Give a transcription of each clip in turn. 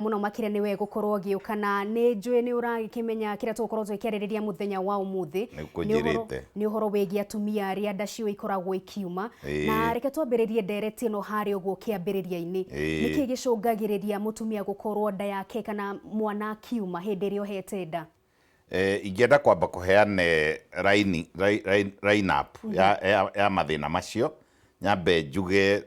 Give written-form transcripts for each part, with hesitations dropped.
Mũno makĩria nĩwe gũkorwo ũgĩũka, na nĩ njũĩ nĩ ũragĩkĩmenya kĩrĩa tũgũkorwo tũgĩkĩarĩrĩria mũthenya wa ũmũthĩ. Nĩ ũkũnjĩrĩte. Nĩ ũhoro wĩgiĩ atumia arĩa nda cio ikoragwo ikiuma. Na reke twambĩrĩrie ndereti ĩno harĩa ũguo kĩambĩrĩria-inĩ. Nĩkĩ gĩcũngagĩrĩria mũtumia gũkorwo nda yake kana mwana akiuma hĩndĩ ĩrĩa ohete nda? Ingĩenda kwamba kũheane line, line, line up ya mathĩna macio, nyambe njuge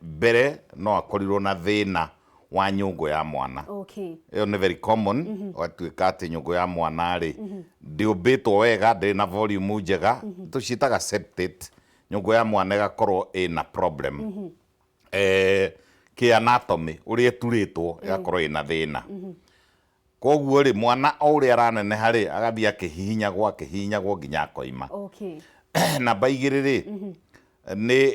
mbere no akorirwo na thĩna wa nyũngũ ya mwana. Ĩyo nĩ very common, ũgatuĩka atĩ nyũngũ ya mwana rĩ, ndĩũmbĩtwo wega, ndĩrĩ na volume njega, tũciĩtaga septate, nyũngũ ya mwana ĩgakorwo ĩna problem. Kĩ anatomy, ũrĩa ĩturĩtwo ĩgakorwo ĩna thĩna. Kwoguo-rĩ, mwana o ũrĩa araneneha-rĩ, agathiĩ akĩhihinyagwo akĩhihinyagwo nginya akoima. Namba igĩrĩ-rĩ, nĩ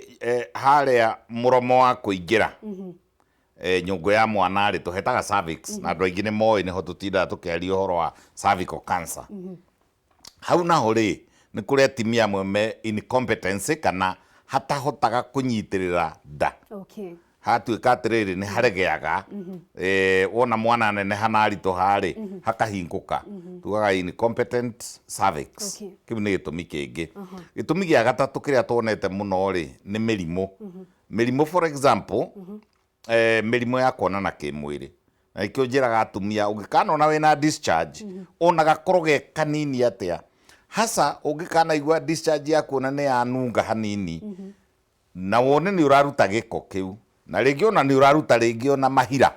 harĩa mũromo wa kũingĩra nyũngũ ya mwana-rĩ, tũhetaga cervix, na andũ aingĩ nĩ moĩ nĩho tũtindaga tũkĩaria ũhoro wa cervical cancer. Hau naho rĩ, nĩ kũrĩ atimia amwe me incompetency kana hatahotaga kũnyitĩrĩra nda. Hagatuĩka atĩrĩrĩ, nĩ haregeaga, wona mwana aneneha na aritũha rĩ, hakahingũka. Tugaga incompetent cervix. Kĩu nĩ gĩtũmi kĩngĩ. Gĩtũmi gĩa gatatũ kĩrĩa tuonete mũno rĩ, nĩ mĩrimũ. Mĩrimũ for example, mĩrimũ ya kuonana kĩmwĩrĩ. Na nĩkĩo njĩraga atumia ũngĩkanona wĩna discharge ona gakorwo ge kanini atĩa, hasa ũngĩkanaigua discharge yaku ona nĩ yanunga hanini na wone nĩ ũraruta gĩko kĩu na rĩngĩ ona nĩ ũraruta rĩngĩ ona mahira,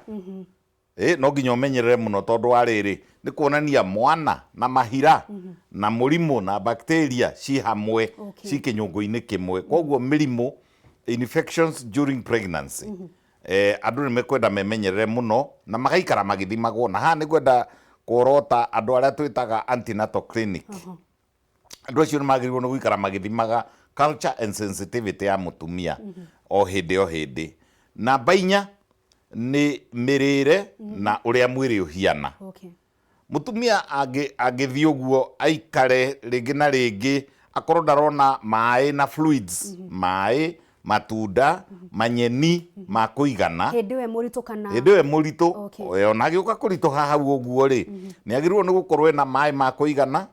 no nginya ũmenyerere mũno tondũ wa rĩrĩ, nĩ kuonania mwana na mahira na mũrimũ na bacteria ci hamwe ci kĩnyũngũ-inĩ kĩmwe. Koguo mĩrimũ, infections during pregnancy, andũ nĩ mekwenda memenyerere mũno na magaikara magĩthimagwo. Na haha nĩ ngwenda kuorota andũ arĩa twĩtaga antenatal clinic. Andũ acio nĩ magĩrĩirwo nĩ gũikara magĩthimaga culture and sensitivity ya mũtumia o hĩndĩ o hĩndĩ. Namba inya nĩ mĩrĩre na ũrĩa mwĩrĩ ũhiana. Mũtumia angĩthiĩ ũguo aikare rĩngĩ na rĩngĩ akorwo ndarona maĩ na fluids, maĩ, matunda, manyeni ma kũigana. Hĩndĩ ĩyo e mũritũ kana? Hĩndĩ ĩyo e mũritũ. Ona agĩũka kũritũha hau ũguo rĩ, nĩ agĩrĩirwo nĩ gũkorwo ena maĩ ma kũigana,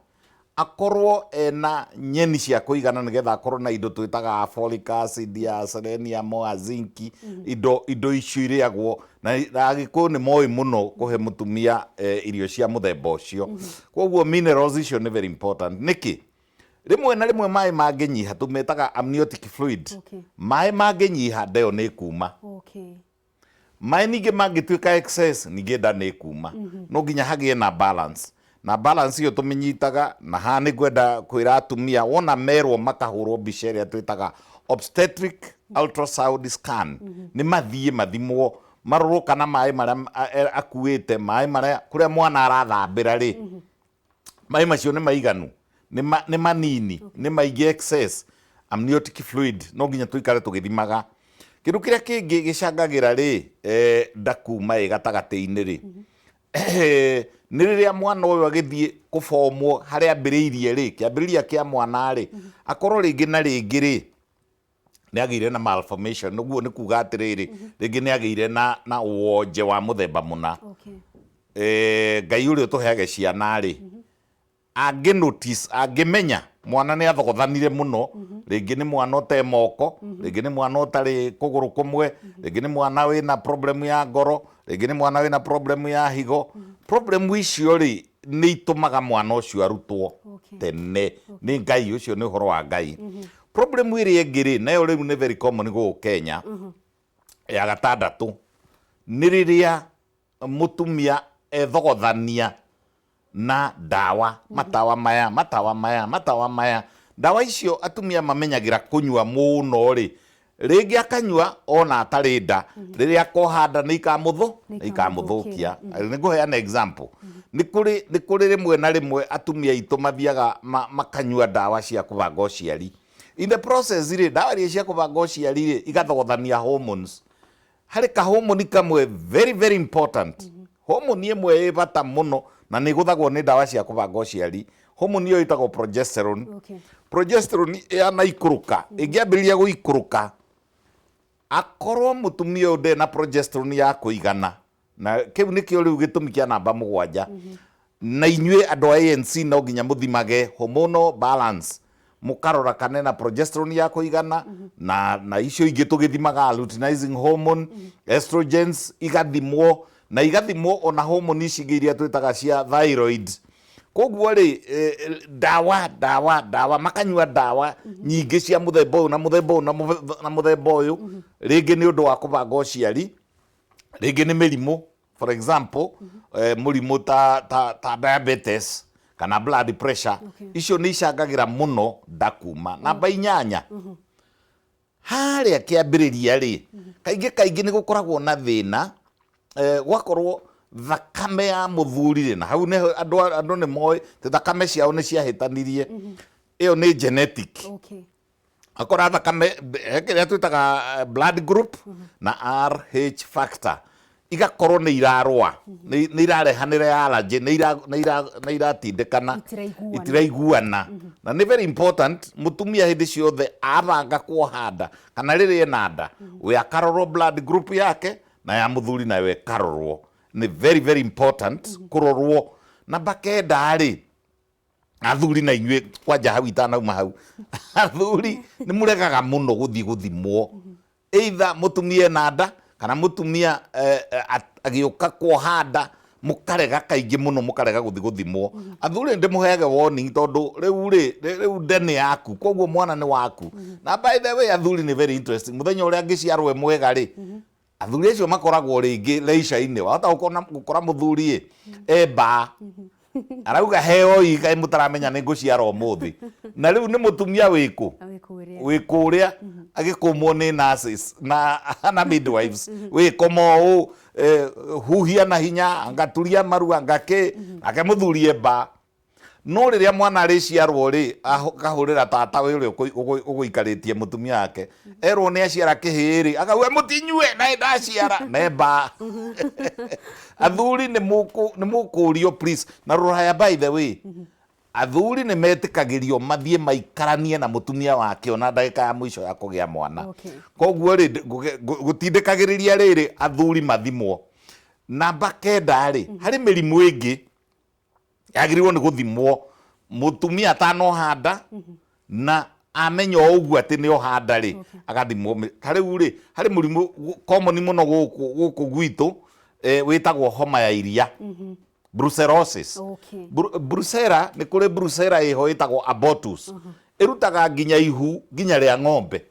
akorwo ena nyeni cia kũigana nĩgetha akorwo na indo twĩtaga folic acid ya selenium ya zinc, indo icio irĩagwo na Agĩkũyũ nĩ moĩ mũno kũhe mũtumia irio cia mũthemba ũcio. Koguo minerals icio nĩ very important. Nĩkĩ? Rĩmwe na rĩmwe maĩ mangĩnyiha, tũmetaga amniotic fluid, maĩ mangĩnyiha nda ĩyo nĩ ĩkuma. Maĩ ningĩ mangĩtuĩka excess, ningĩ nda nĩ ĩkuma. No nginya hagĩe na balance. Na balance ĩyo tũmĩnyitaga, na haha nĩ ngwenda kwĩra atumia, wona merwo makahũrwo mbica ĩrĩa twĩtaga obstetric ultrasound scan, nĩ mathiĩ mathimwo, marorwo kana maĩ marĩa akuĩte, maĩ marĩa, kũrĩa mwana arathambĩra rĩ, maĩ macio nĩ maiganu, nĩ manini, nĩ maingĩ excess, amniotic fluid, no nginya tũikare tũgĩthimaga. Kĩndũ kĩrĩa kĩngĩ gĩcangagĩra rĩ, nda kuma ĩ gatagatĩ-inĩ rĩ, nĩ rĩrĩa mwana ũyũ agĩthiĩ kũbomwo harĩa ambĩrĩirie rĩ, kĩambĩrĩria kĩa mwana rĩ, akorwo rĩngĩ na rĩngĩ rĩ, nĩ agĩire na malformation, ũguo nĩ kuga atĩrĩrĩ, rĩngĩ nĩ agĩire na wonje wa mũthemba mũna. Ngai ũrĩa ũtũheage ciana rĩ, angĩ notice, angĩmenya mwana nĩ athogothanire mũno, rĩngĩ nĩ mwana ũte moko, rĩngĩ nĩ mwana ũtarĩ kũgũrũ kũmwe, rĩngĩ nĩ mwana wĩna problem ya ngoro, rĩngĩ nĩ mwana wĩna problem ya higo, problem icio rĩ, nĩ itũmaga mwana ũcio arutwo tene nĩ Ngai, ũcio nĩ ũhoro wa Ngai. Problem ĩrĩa ĩngĩ rĩ, nayo rĩu nĩ very common gũkũ Kenya, ya gatandatũ, nĩ rĩrĩa mũtumia ethogothania na ndawa, matawa maya, matawa maya, matawa maya. Ndawa icio atumia mamenyagĩra kũnyua mũno rĩ, rĩngĩ akanyua ona atarĩ nda, rĩrĩa akoha nda nĩ ikamũthũ, nĩ ikamũthũkia. Nĩ ngũheana example. Nĩ kũrĩ, nĩ kũrĩ rĩmwe na rĩmwe atumia aitũ mathiaga makanyua ndawa cia kũbanga ũciari. In the process rĩ, ndawa iria cia kũbanga ũciari rĩ, igathogothania hormones. Harĩ ka hormone kamwe very very important, hormone ĩmwe ĩ bata mũno na nĩ ĩgũthagwo nĩ ndawa cia kũbanga ũciari. Hormone ĩyo ĩtagwo progesterone. Progesterone yanaikũrũka, ĩngĩambĩrĩria gũikũrũka, akorwo mũtumia ũyũ ndarĩ na progesterone ya kũigana, Na kĩu nĩkĩo rĩu gĩtũmi kĩa namba 7. Na inyuĩ andũ a ANC no nginya mũthimage hormonal balance, mũkarora kana ena progesterone ya kũigana, na icio ingĩ tũgĩthimaga luteinizing hormone, estrogens igathimwo, na igathimwo ona hormone ici ingĩ iria twĩtaga cia thyroid. Koguo rĩ, ndawa ndawa ndawa, makanyua ndawa nyingĩ cia mũthemba ũyũ na mũthemba ũyũ na mũthemba ũyũ, rĩngĩ nĩ ũndũ wa kũbanga ũciari, rĩngĩ nĩ mĩrimũ, for example, mũrimũ ta diabetes kana blood pressure. Icio nĩ icangagĩra mũno nda kuma. Namba 8, harĩa kĩambĩrĩria rĩ, kaingĩ kaingĩ nĩ gũkoragwo na thĩna, gwakorwo thakame ya mũthuri rĩ, na hau nĩho andũ nĩ moĩ atĩ thakame ciao nĩ ciahĩtanirie. Ĩyo nĩ genetic. Akora thakame, he kĩrĩa twĩtaga blood group na RH factor, igakorwo nĩ irarũa, nĩ irarehanĩra allergy, nĩ iratindĩkana, Itiraiguana. Itiraiguana. Na nĩ very important mũtumia hĩndĩ ciothe abanga kuoha nda kana rĩrĩa ena nda, we akarorwo blood group yake na ya mũthuri nayo ĩkarorwo. Nĩ very very important kũrorwo. Namba 9 rĩ, athuri na inyuĩ kwanja hau itanauma hau, athuri nĩ mũregaga mũno gũthiĩ gũthimwo, either mũtumia ena nda kana mũtumia agĩũka kuoha nda, mũkarega kaingĩ mũno, mũkarega gũthiĩ gũthimwo. Athuri, ndĩmũheage warning, tondũ rĩu rĩ, rĩu nda nĩ yaku, koguo mwana nĩ waku. Na by the way, athuri nĩ very interesting. Mũthenya ũrĩa angĩciarwo e mwega rĩ, athuri acio makoragwo rĩngĩ leisure-inĩ. Wahota gũkora mũthuri ĩ e mbaa, arauga heoi, kaĩ mũtaramenya nĩ ngũciara ũmũthĩ? Na rĩu nĩ mũtumia wĩkũ? Wĩ kũrĩa. Wĩ kũrĩa agĩkũmwo nĩ nurses na midwives, wĩkoma ũũ, huhia na hinya, angaturia maru, angakĩ, nake mũthuri e mbaa. No rĩrĩa mwana arĩciarwo rĩ, akahũrĩra tata we ũrĩa ũgũikarĩtie mũtumia wake, erwo nĩ aciara kĩhĩĩ rĩ, akauga mũtinyue na ndaciara nemba. Athuri nĩ mũkũrio please. Na rũraya, by the way, athuri nĩ metĩkagĩrio mathiĩ maikaranie na mũtumia wake ona ndagĩka ya mũico ya kũgĩa mwana. Koguo rĩ, gũtindĩkagĩrĩria rĩrĩ athuri mathimwo. Namba 9 rĩ, harĩ mĩrimũ ĩngĩ yagĩrĩirwo nĩ gũthimwo mũtumia atanoha nda, na amenya o ũguo atĩ nĩ oha nda rĩ, agathimwo. Ta rĩu rĩ, harĩ mũrimũ common mũno gũkũ gwitũ, wĩtagwo homa ya iria, brucellosis. Brucella, nĩ kũrĩ brucella ĩho ĩtagwo abortus, ĩrutaga nginya ihu nginya rĩa ng'ombe.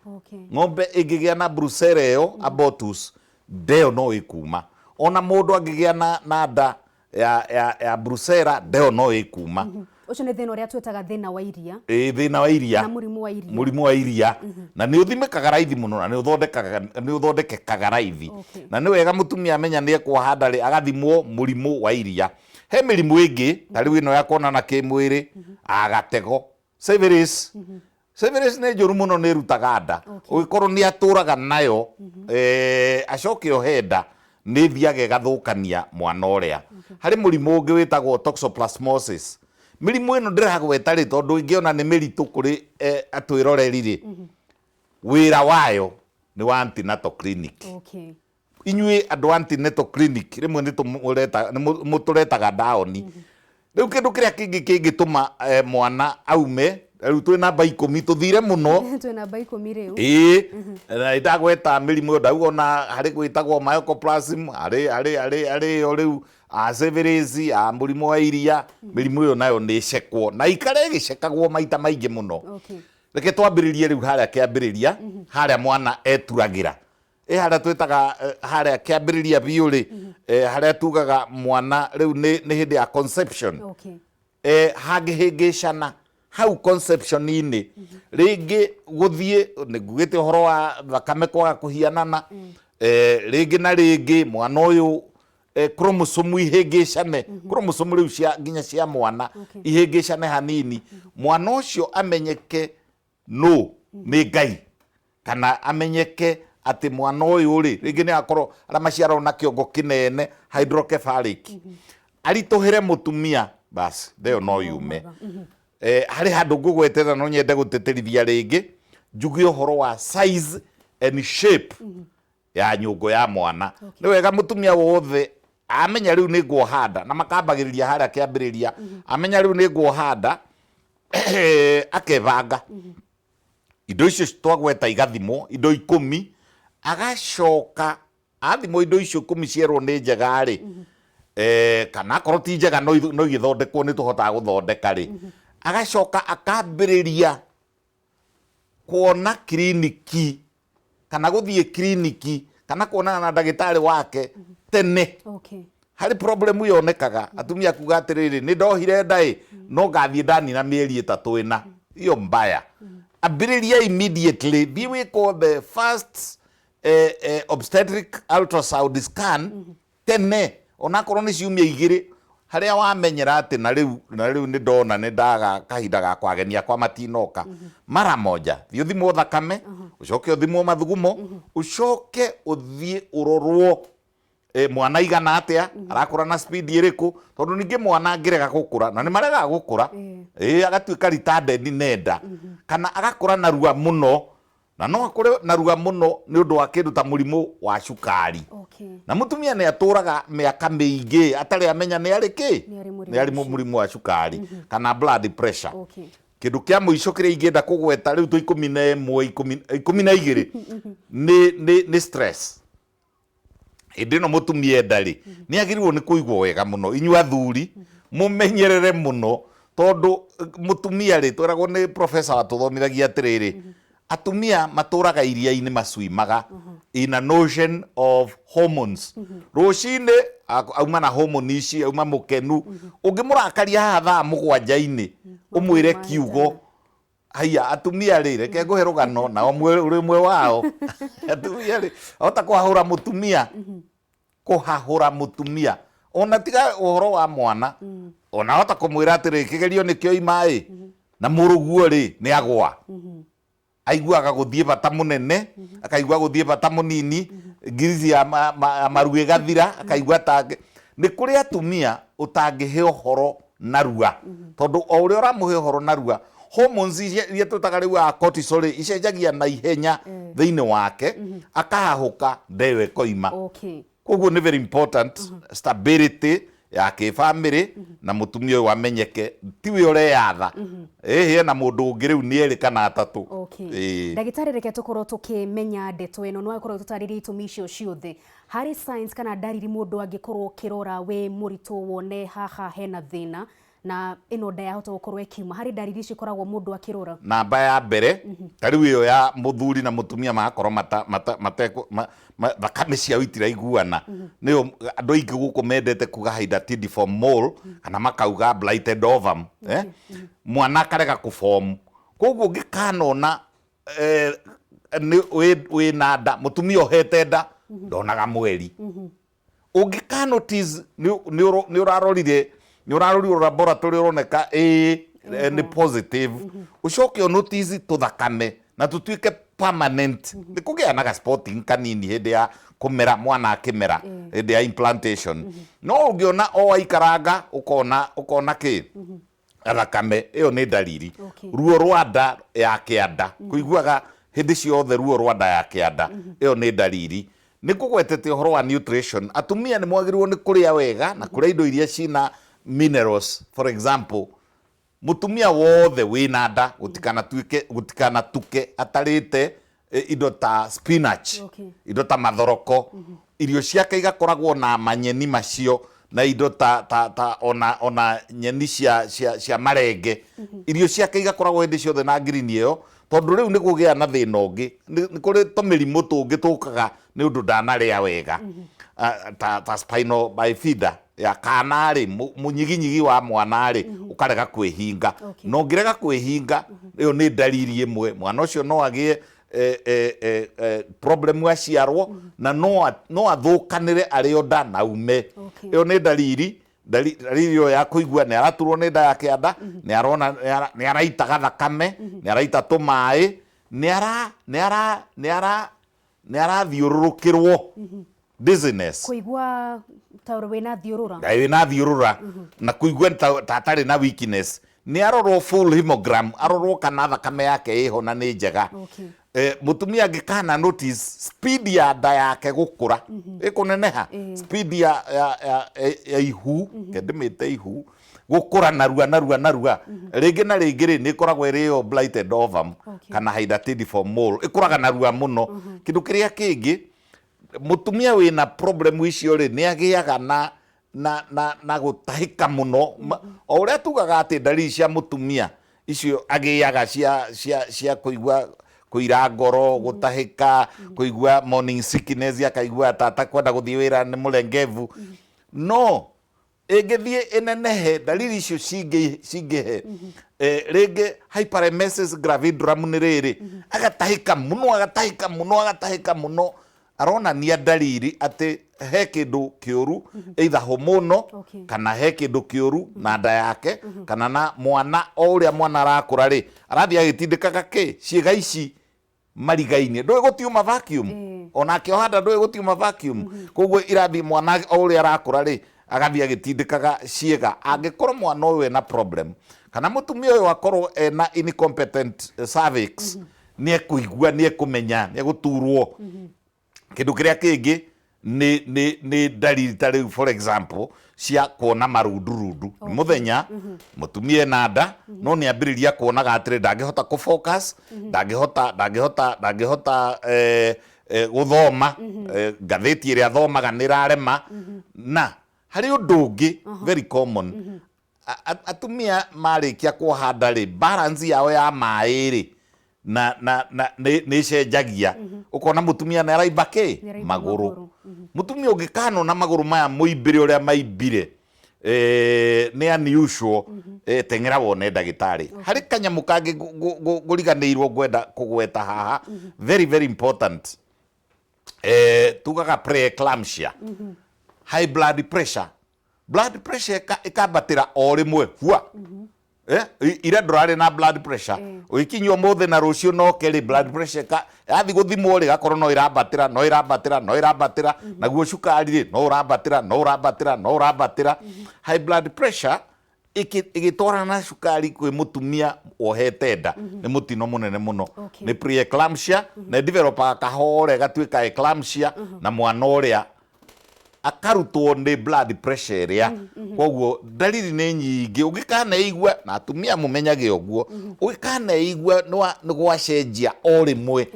Ng'ombe ĩngĩgĩa na brucella ĩyo abortus, nda ĩyo no ĩkuma. Ona mũndũ angĩgĩa na nda ya brucella, nda ĩyo no ĩkuma. Ũcio nĩ thĩna ũrĩa twĩtaga thĩna wa iria. Ĩĩ, thĩna wa iria. Na mũrimũ wa iria. Mũrimũ wa iria, na nĩ ũthimĩkaga raithi mũno, na nĩ ũthondekekaga raithi. Na nĩ wega mũtumia amenya nĩ ekuoha nda rĩ, agathimwo mũrimũ wa iria. He mĩrimũ ĩngĩ ta rĩu ĩno ya kuonana kĩmwĩrĩ, agatego, syphilis. Syphilis nĩ njũru mũno, nĩ ĩrutaga nda. Ũngĩkorwo nĩ atũraga nayo, acoke ohe nda, nĩ ĩthiaga ĩgathũkania mwana ũrĩa. Harĩ mũrimũ ũngĩ wĩtagwo toxoplasmosis. Mĩrimũ ĩno ndĩragweta rĩ, tondũ ingĩona nĩ mĩritũ kũrĩ atwĩroreri rĩ, wĩra wayo nĩ wa antenatal clinic. Inyuĩ andũ a antenatal clinic rĩmwe nĩ mũtũretaga ndaoni. Rĩu kĩndũ kĩrĩa kĩngĩ kĩngĩtũma mwana aume, rĩu twĩ namba 10, tũthire mũno. Twĩ namba 10 rĩu. Ĩĩ, na ndagweta mĩrimũ ĩyo, ndauga ona harĩ gwĩtagwo mycoplasm, harĩ ĩyo rĩu a syphilis, a mũrimũ wa iria. Mĩrimũ ĩyo nayo nĩ ĩcekwo na ikare ĩgĩcekagwo maita maingĩ mũno. Reke twambĩrĩrie rĩu harĩa kĩambĩrĩria, harĩa mwana eturagĩra, ĩ harĩa twĩtaga harĩa kĩambĩrĩria biũ rĩ, harĩa tugaga mwana rĩu nĩ hĩndĩ ya conception. Hangĩhĩngĩcana hau conception-inĩ, rĩngĩ gũthiĩ nĩ ngugĩte ũhoro wa thakame kwaga kũhianana, rĩngĩ na rĩngĩ mwana ũyũ, chromosome ihĩngĩcane, chromosome rĩu cia nginya cia mwana ihĩngĩcane hanini, mwana ũcio amenyeke no nĩ Ngai, kana amenyeke atĩ mwana ũyũ rĩ, rĩngĩ nĩ akorwo arĩa maciaragwo na kĩongo kĩnene, hydrocephalic, aritũhĩre mũtumia, basi ndĩyo no yume. Harĩ handũ ngũgwetera, no nyende gũtĩtĩrithia rĩngĩ, njuge ũhoro wa size and shape ya nyũngũ ya mwana. Nĩ wega mũtumia wothe Amenya rĩu nĩ nguoha nda, na makambagĩrĩria harĩa kĩambĩrĩria, amenya rĩu nĩ nguoha nda, akebanga indo icio twagweta igathimwo indo 10, agacoka athimwo indo icio 10 cierwo nĩ njega rĩ, kana akorwo ti njega no igĩthondekwo nĩ tũhotaga gũthondeka rĩ, agacoka akambĩrĩria kuona kiriniki kana gũthiĩ kiriniki kana kuonana na ndagĩtarĩ wake tene. Harĩ problem yonekaga atumia kuga atĩrĩrĩ, nĩ ndohire nda ĩ, no ngathiĩ ndanina mĩeri 3 ĩna, iyo mbaya. Ambĩrĩria immediately, thiĩ wĩkwo the first obstetric ultrasound scan tene, onakorwo nĩ ciumia 2, harĩa wamenyera atĩ na rĩu na rĩu nĩ ndona nĩ ndaga kahinda ga kwageni akwa matinoka, mara moja thiĩ ũthimwo thakame, ũcoke ũthimwo mathugumo, ũcoke ũthiĩ ũrorwo mwana igana atĩa, arakũra na speed ĩrĩkũ, tondũ ningĩ mwana angĩrega gũkũra, na nĩ maregaga gũkũra, agatuĩka retarded nenda, kana agakũra narua mũno, na no akũre narua mũno nĩ ũndũ wa kĩndũ ta mũrimũ wa cukari. Na mũtumia nĩ atũraga mĩaka mĩingĩ atarĩ amenya nĩ arĩ kĩ, nĩ arĩ mũrimũ wa cukari kana blood pressure. Kĩndũ kĩa mũico kĩrĩa ingĩenda kũgweta rĩu tũ 11, 12 nĩ stress. Hĩndĩ ĩno mũtumia enda rĩ, nĩ agĩrĩirwo nĩ kũigwo wega mũno. Inyuĩ athuri mũmenyerere mũno, tondũ mũtumia rĩ, tweragwo nĩ professor watũthomithagia atĩrĩrĩ, atumia matũraga iria-inĩ macuimaga in an ocean of hormones. Rũcinĩ auma na hormone ici, auma mũkenu, ũngĩmũrakaria haha thaa 7-inĩ ũmwĩre kiugo, haiya atumia rĩ, reke ngũhe rũgano na ũrĩ ũmwe wao. Atumia rĩ, ahota kũhahũra mũtumia, kũhahũra mũtumia ona tiga ũhoro wa mwana, ona ahota kũmwĩra atĩrĩ, kĩgerio nĩkĩo ima ĩ, na mũrũguo rĩ nĩ agwa. Aiguaga gũthiĩ bata mũnene, akaigua gũthiĩ bata mũnini, ngirici ya maru ĩgathira, akaigua ta nĩ kũrĩ atumia ũtangĩhe ũhoro narua, tondũ o ũrĩa ũramũhe ũhoro narua, hormones iria twĩtaga rĩu ya cortisol rĩ, icenjagia na ihenya thĩinĩ wake, akahahũka, nda ĩyo ĩkoima. Koguo nĩ very important stability ya kĩbamĩrĩ, na mũtumia ũyũ amenyeke tiwe ũreyatha, ĩhĩ ena mũndũ ũngĩ rĩu nĩ 2 kana 3. Ndagĩtarĩ, reke tũkorwo tũkĩmenya ndeto ĩno, no akorwo tũtarĩrie itũmi icio ciothe. Harĩ signs kana ndariri mũndũ angĩkorwo ũkĩrora wĩ mũritũ wone haha hena thĩna na ĩno nda yahota gũkorwo ĩkiuma, harĩ ndariri cikoragwo mũndũ akĩrora? Namba ya mbere, ta rĩu ĩyo ya mũthuri na mũtumia magakorwo thakame ciao itiraiguana, nĩyo andũ aingĩ gũkũ mendete kuga hydatidiform mole, kana makauga blighted ovum, mwana akarega kũform. Koguo ũngĩkanona wĩna nda, mũtumia ũhete nda ndonaga mweri, ũngĩka notice nĩ ũrarorire, nĩ ũrarorirwo laboratory ũroneka ĩĩ nĩ positive, ũcoke ũ notice tũthakame na tũtuĩke permanent. Nĩ kũgĩa na ga spotting kanini hĩndĩ ya kũmera, mwana akĩmera, hĩndĩ ya implantation, no ũngĩona o waikaranga ũkona kĩ thakame, ĩyo nĩ ndariri. Ruo rwa nda ya kĩanda, kũiguaga hĩndĩ ciothe ruo rwa nda ya kĩanda, ĩyo nĩ ndariri. Nĩ ngũgwetete ũhoro wa nutrition. Atumia nĩ mwagĩrĩirwo nĩ kũrĩa wega na kũrĩa indo iria cina minerals. For example, mũtumia wothe wĩna nda gũtikanatuĩke, gũtikanatuke atarĩte indo ta spinach, indo ta mathoroko, irio ciake igakoragwo na manyeni macio na indo ta, ta, ta ona nyeni cia marenge, irio ciake igakoragwo hĩndĩ ciothe na green ĩyo, tondũ rĩu nĩ kũgĩa na thĩna ũngĩ, nĩ kũrĩ tũmĩrimũ tũngĩ tũkaga nĩ ũndũ ndanarĩa wega, ta spinal bifida ya kana rĩ, mũnyiginyigi wa mwana rĩ ũkarega kwĩhinga, na ũngĩrega kwĩhinga, ĩyo nĩ ndariri ĩmwe. Mwana ũcio no agĩe problem aciarwo, na no athũkanĩre arĩ o nda na ume. Ĩyo nĩ ndariri. Ndariri ĩyo ya kũigua nĩ araturwo nĩ nda ya kĩanda, nĩ arona nĩ araita gathakame, nĩ araita tũmaĩ, nĩ arathiũrũrũkĩrwo, dizziness, kũigua ta wĩna thiũrũra, wĩna thiũrũra, na kũigua ta atarĩ na weakness. Nĩ arorwo full hemogram, arorwo kana thakame yake ĩho na nĩ njega. Mũtumia angĩkana notice speed ya nda yake gũkũra, ĩkũneneha, speed ya ihu, ke ndĩmĩte ihu, gũkũra narua narua narua, rĩngĩ na rĩngĩ rĩ, nĩ ĩkoragwo ĩrĩ ĩyo blighted ovum kana hydatidiform mole, ĩkũraga narua mũno. Kĩndũ kĩrĩa kĩngĩ, mũtumia wĩna problem icio rĩ, nĩ agĩaga na gũtahĩka mũno. O ũrĩa tugaga atĩ ndariri cia mũtumia icio agĩaga cia kũigua kũira ngoro, gũtahĩka, kũigua morning sickness, akaigua ta atakwenda gũthiĩ wĩra, nĩ mũrengevu, no ĩngĩthiĩ ĩnenehe, ndariri icio cingĩhe, rĩngĩ hyperemesis gravidarum, nĩ rĩrĩ agatahĩka mũno, agatahĩka mũno, agatahĩka mũno, aronania ndariri atĩ he kĩndũ kĩũru, either hormonal kana he kĩndũ kĩũru na nda yake kana na mwana. O ũrĩa mwana arakũra rĩ, arathiĩ agĩtindĩkaga kĩ ciĩga ici marigaine, ndũĩ gũtiuma vacuum. Ona akĩoha nda, ndũĩ gũtiuma vacuum. Koguo irathiĩ, mwana o ũrĩa arakũra rĩ, agathiĩ agĩtindĩkaga ciĩga. Angĩkorwo mwana ũyũ ena problem kana mũtumia ũyũ akorwo ena incompetent cervix, nĩ ekũigua, nĩ ekũmenya, nĩ egũturwo. Kĩndũ kĩrĩa kĩngĩ nĩ ndariri ta rĩu, for example, cia kuona marundurundu. Nĩ mũthenya mũtumia ena nda, no nĩ ambĩrĩria kuonaga atĩrĩ, ndangĩhota kũ focus, ndangĩhota gũthoma, ngathĩti ĩrĩa athomaga nĩ ĩrarema. Na harĩ ũndũ ũngĩ very common, atumia marĩkia kuoha nda rĩ, balance yao ya maĩ rĩ na nĩ ĩcenjagia. Ũkona mũtumia nĩ araimba kĩ? Nĩ araimba magũrũ. Magũrũ. Mũtumia ũngĩkanona magũrũ maya mũimbĩre ũrĩa maimbire, nĩ unusual, teng'era wone ndagĩtarĩ. Harĩ kanyamũ kangĩ ngũriganĩirwo ngwenda kũgweta haha, very very important, tugaga preeclampsia, high blood pressure. Blood pressure ĩkambatĩra o rĩmwe hua. Ira ndũrarĩ na blood pressure, ũgĩkinyia ũmũthĩ na rũciũ noke rĩ, blood pressure yathiĩ gũthimwo rĩ, gakorwo no ĩrambatĩra, no ĩrambatĩra, no ĩrambatĩra. Naguo cukari rĩ, no ũrambatĩra, no ũrambatĩra, no ũrambatĩra. High blood pressure ĩgĩtwarana na cukari kwĩ mũtumia wohete nda nĩ mũtino mũnene mũno. Nĩ preeclampsia na ĩdevelopaga kahore ĩgatuĩka eclampsia, na mwana ũrĩa akarutwo nĩ blood pressure ĩrĩa. Koguo ndariri nĩ nyingĩ ũngĩkaneigua, na atumia mũmenyage ũguo, ũngĩkaneigua nĩ gwacenjia o rĩmwe,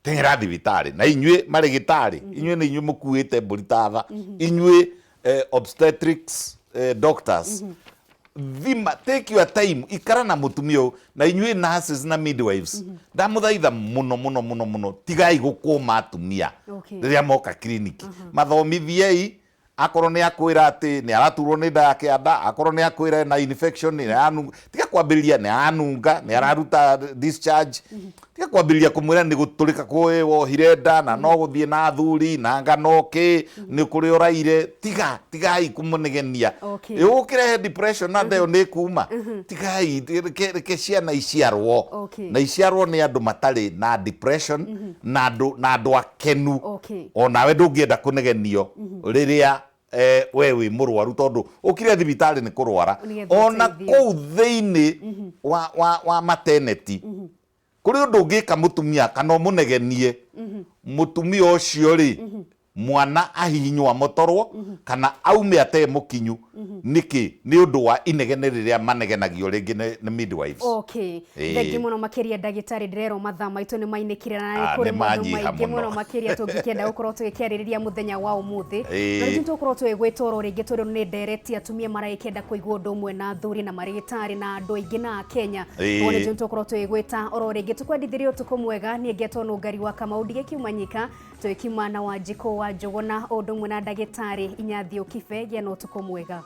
teng'era thibitarĩ. Na inyuĩ marĩgĩtarĩ, inyuĩ nĩ inyuĩ mũkuĩte mbũri tatha, inyuĩ obstetrics doctors, thima, take your time, ikara na mũtumia ũyũ. Na inyuĩ nurses na midwives, ndamũthaitha mũno mũno mũno mũno, tigai gũkũma atumia rĩrĩa moka kiriniki. Mathomithiei. Akorwo nĩ akwĩra atĩ nĩ araturwo nĩ nda ya kĩanda, akorwo nĩ akwĩra ena infection, nĩ aranunga, tiga kwambĩrĩria nĩ aranunga, nĩ araruta discharge, tiga kwambĩrĩria kũmwĩra nĩ gũtũrĩka kũĩ wohire nda na no gũthiĩ na athuri na ngano kĩ nĩ kũrĩ ũraire. Tiga, tigai kũmũnegenia. Ĩgũkĩrehe depression na nda ĩyo nĩ kuma. Tigai, reke ciana iciarwo na iciarwo nĩ andũ matarĩ na depression na andũ akenu. Onawe ndũngĩenda kũnegenio rĩrĩa we wĩ mũrwaru, tondũ ũkire thibitarĩ nĩ kũrwara. Nĩgetha Ona ũteithio. Kũu thĩinĩ wa maternity kũrĩ ũndũ ũngĩka mũtumia kana ũmũnegenie mũtumia ũcio rĩ, mwana ahihinywo amotorwo kana aume atee mũkinyu. Nĩkĩ? Nĩ ũndũ wa inegene rĩrĩa manegenagio rĩngĩ nĩ midwives. Thengiũ mũno makĩria, ndagĩtarĩ. Ndĩrerwo mathaa maitũ nĩ mainĩkire na nĩ kũrĩ nĩ maũndũ manyiha maingĩ mũno. Mũno makĩria tũngĩkĩenda gũkorwo tũgĩkĩarĩrĩria mũthenya wa ũmũthĩ. Na rĩngĩ tũgũkorwo tũgĩgwĩta oro rĩngĩ, tondũ nĩ ndereti atumia maragĩkĩenda kũigua ũndũ ũmwe na athuri na marĩgĩtarĩ na andũ aingĩ na akenya. Ũguo nĩ tũgũkorwo tũgĩgwĩta oro rĩngĩ. Tũkwendithĩrie ũtukũ mwega. Niĩ ngetwo Nũngari wa Kamau, ndigĩkiuma nyika tũgĩkiuma na Wanjikũ wa Njũgũna, ũndũ ũmwe na ndagĩtarĩ Inyathio Kibe. Gĩa na ũtukũ mwega.